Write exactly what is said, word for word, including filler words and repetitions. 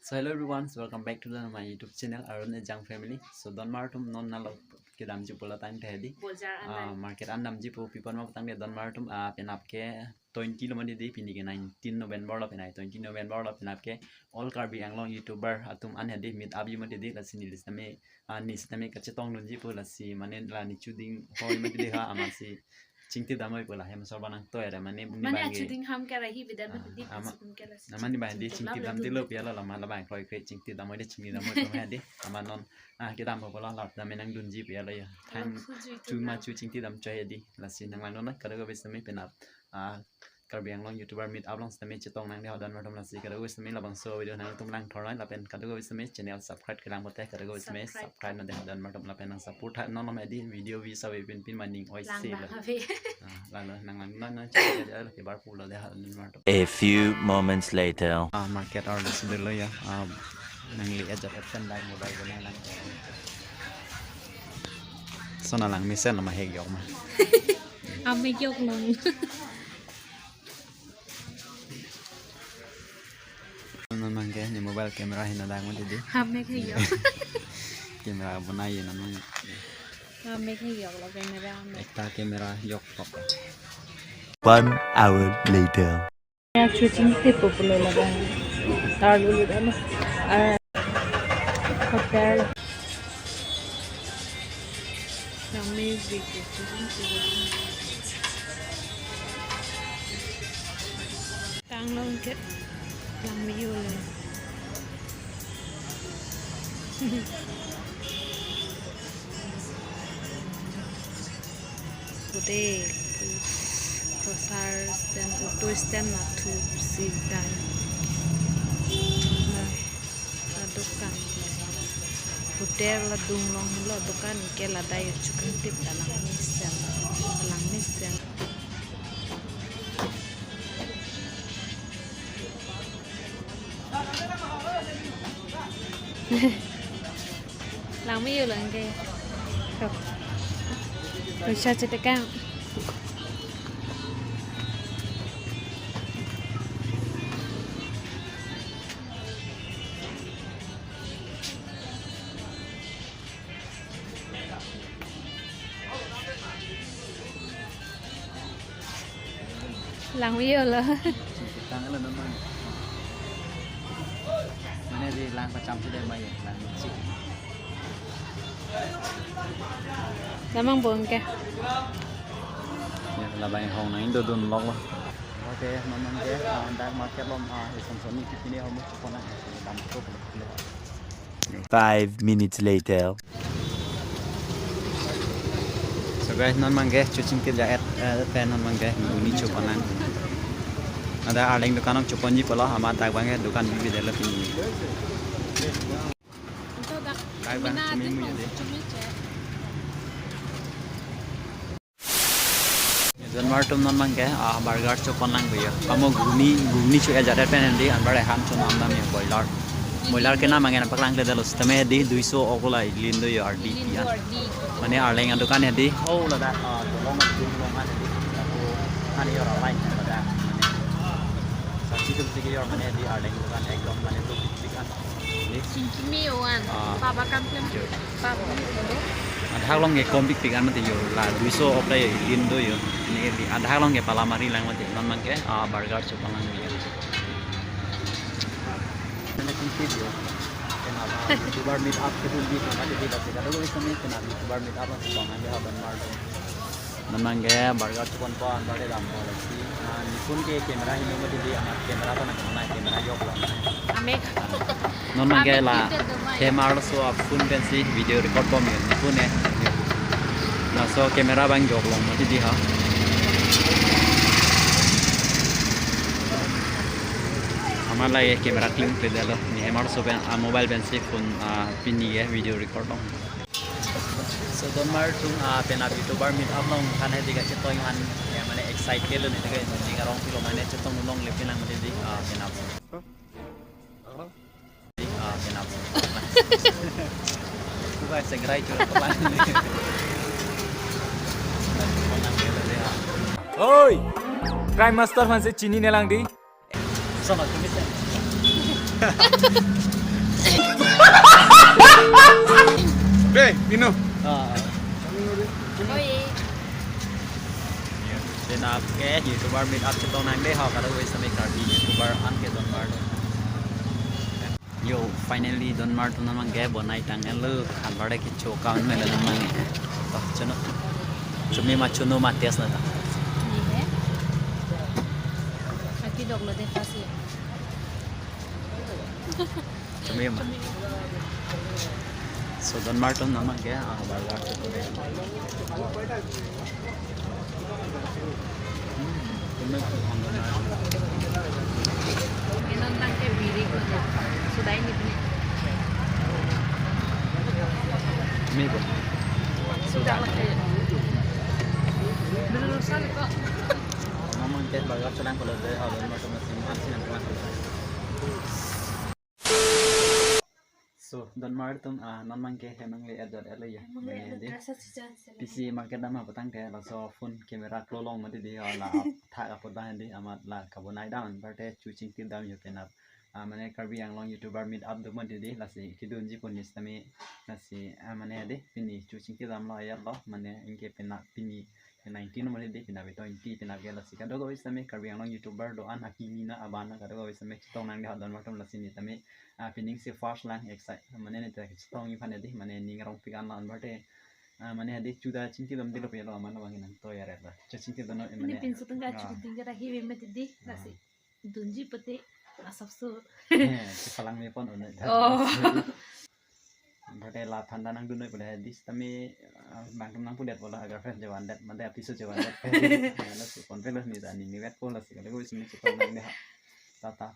So hello everyone, so welcome back to the, my YouTube channel, Arun Ejang Family. So donmar atum, non nalo kedamji pu la tangte hedi. Bojar ah, anai. Market an damji pu pi apot ma tangte donmar atum, ah, penap ke twenty lo mati di, pini ke nineteen November lo, penai twenty November lo, penap ke all Karbi Anglong YouTuber atum an hedi meet up ji mati di, lasi neli sitame, ah, neli sitame kachetongdunji pu, lasi mane la neli chuding hoi mati di ha, amatsi chingti dam hoi pu la hem sor banang to era mane ni Mane bang ke. Achuding ham ke rahi bidam Ah, mati di ama, pasi kum ke lasi. Amat ni bang di chingti dam dilo pi alo, la ma la bang kroi kre chingti dam hoi di, chingti dam hoi pu ma di. Amat non, ah, kedam pu la la dam nangdunji pi alo ya. Thang Langsung ju itu chu ma kan. Chu chingti dam choi di. Lasi nang lang non na, kadokave sitame penap, ah, Karbi Anglong YouTuber meet up along sitame chetong nang de ha donmar atum, lasi kadokave sitame labangso video nangtum lang thor nai, lapen kadokave sitame channel subscribe kelang pote, kadokave sitame Subscribe. Subscribe nang de ha donmar atum, lapen nang support ha non ma di, video views ave pin pin maning oi Lang se bang la. Ave. Ah, lalo nang lang non na channel ke bar pulo de ha donmar atum. A few moments later. Ah, market arlo si dolo ya. Ah, nangli ajat pen dai mobile ko nang lang. So na lang mesen ma hek yok ma. Amek yok long. Non bang ke, ne mobile camera hin adang mati di. Amek hek yok. Camera bonai non bang. Amek hek yok lo camera amek. Ekta camera yok tok. One hour later. Ya, chuching tip pulo labang. Tarlu lu dano. Ah, hotel. Kami bikin chuching tip. Tang long ke. Lang mi yule. Bude, pu, prosar stand, auto stand na thu si dai. Na, la dokan. Hotel la dung long lo dokan ke la dai chukang tip ta lang mi stand. Lang mi stand. Lang mi yule lang ke. Tuh. Paisa chetekang. Lang mi yule. Tang lo non bang. Mane di lang pacham si dai mai lang si. Damang bong ke. Ya, labang hong nang indo dun lok lo. Okay, non bang ke, ah, dak market along, ah, isom soni kipine homo chupona, dam to. Five minutes later. So guys, non bang ke chuching tip ja et, eh, pen non bang ke ghugni chupon nang. Ada arleng dukan along chuponji pulo, amat dak bang ke dukan bibi delo pini. Dak bang chumi mu ya de. Donmar atum non bang ke, ah, burger chupon lang ko ya. Kamo ghugni, ghugni chu ajat pen di, anbar han chu nam nam ya boiler. Boiler ke nam angen paklang le dalo sitame di, duiso ok lo la ilin do ya ardi. Ilin ya. Do ardi. Mane arleng adukan ya di. Oh, ladak, ah, dolong, dolong an di. Aku, ani orang lain ladak. Mane. Sasi tum sige yor mane di arleng adukan ekdom mane tu bikan. Chingki me oan. Ah. Papa kam klem. Yo. Papa me oan. Adhak along ke kom pikpik an mati yo. La duiso ok la yo, ilin do yo. Ini ke di adhak along ke palamari lang mati. Non bang ke, ah, burger chupon lang yo. Ini chingki yo. Kenapa YouTuber meet up ke dun di, kenapa di, di, di, di, di, YouTuber meet up mati bang ande haban mar do. Non bang ke burger chupon po anbar de dam po lasi. Ah, nipun ke camera hinu mati di, amat camera to na, camera, camera yok lo. Amek. Non bang ke la. Amek kita domai. Hem arloso aphone pensi video record bom yo nipun e. Laso camera bang yok long mati di ha. Amat la ye camera clean pe dalo. Ne hem arloso pen, ah, mobile pensi phone, ah, pini ye video record long. So donmar atum, ah, penap YouTuber meet up along kan hai tiga chetong man ya mane excite ke lo ne tiga, tiga rong kilo mane chetong long le pinang mane di, ah, penap. Ah, penap. Bukan segera itu apa. Oi, Crime Master aphansi chini ne lang di. Sama kami sen. Be, Pino. Ah. Oi. Penap ke YouTuber meet up chetong nangde ho, kadokave sitame Karbi YouTuber an ke donmar atum. Yo, finally donmar atum nangke bonai tang elo, anbar ke choka un mele nangmang. Toh, chunu. Chumi ma chunu ma test na ta. Ye hai. Aki dog lo de fasi. Chumi ma. So donmar atum nangmang ke, ah, burger. Hmm, chumi ma. Enon tangke biri ko de. Sudai ni pini. Mi bo. Sudah lagi. Belum selesai kok. Nangmang ke burger sedang kalau de, ah, donmar atum masih, masih nangmang. So, donmar atum, ah, nangmang ke hem nangle-et jat elo ya. Mane de. Pisi market dam aputang ke laso phone camera klolong mati de, ah, la thak apot ba de, amat la kabonai dam, anparte chu chingtip dam yo penap. Ah, mane Karbi Anglong YouTuber meet up do mati de, lasi kedunji pon ni sitame, lasi, ah, mane de, pini chu chingtip damlo, ayat lo, mane anke penap pini nineteen mati de, penap twenty, penap ke lasi kadokave sitame Karbi Anglong YouTuber do-an akimi na aban na kadokave sitame chetong nangde ho donmar atum, lasi ne tame, ah, pining si first lang excite, mane ne ta chetong iphan de, mane ning rong pikan la anparte, ah, mane de chuda chingtip dam dilo pelo aman abang nang to ya re la. Chu chingtip dam no, ini mane, pinso tangka ah, chu tingka ta hive mati de, lasi dunji pute asap so. Eh, si palang me pon un-e. Oh. Anparte la thanda nangdun noi pule de sitame, ah, bang tum nangpudet pula agar friend jawan det, mande apiso jawan det. Laso pon pelo ni ta ni ni vet pula si kalau sini chetong nangde ha. Tata.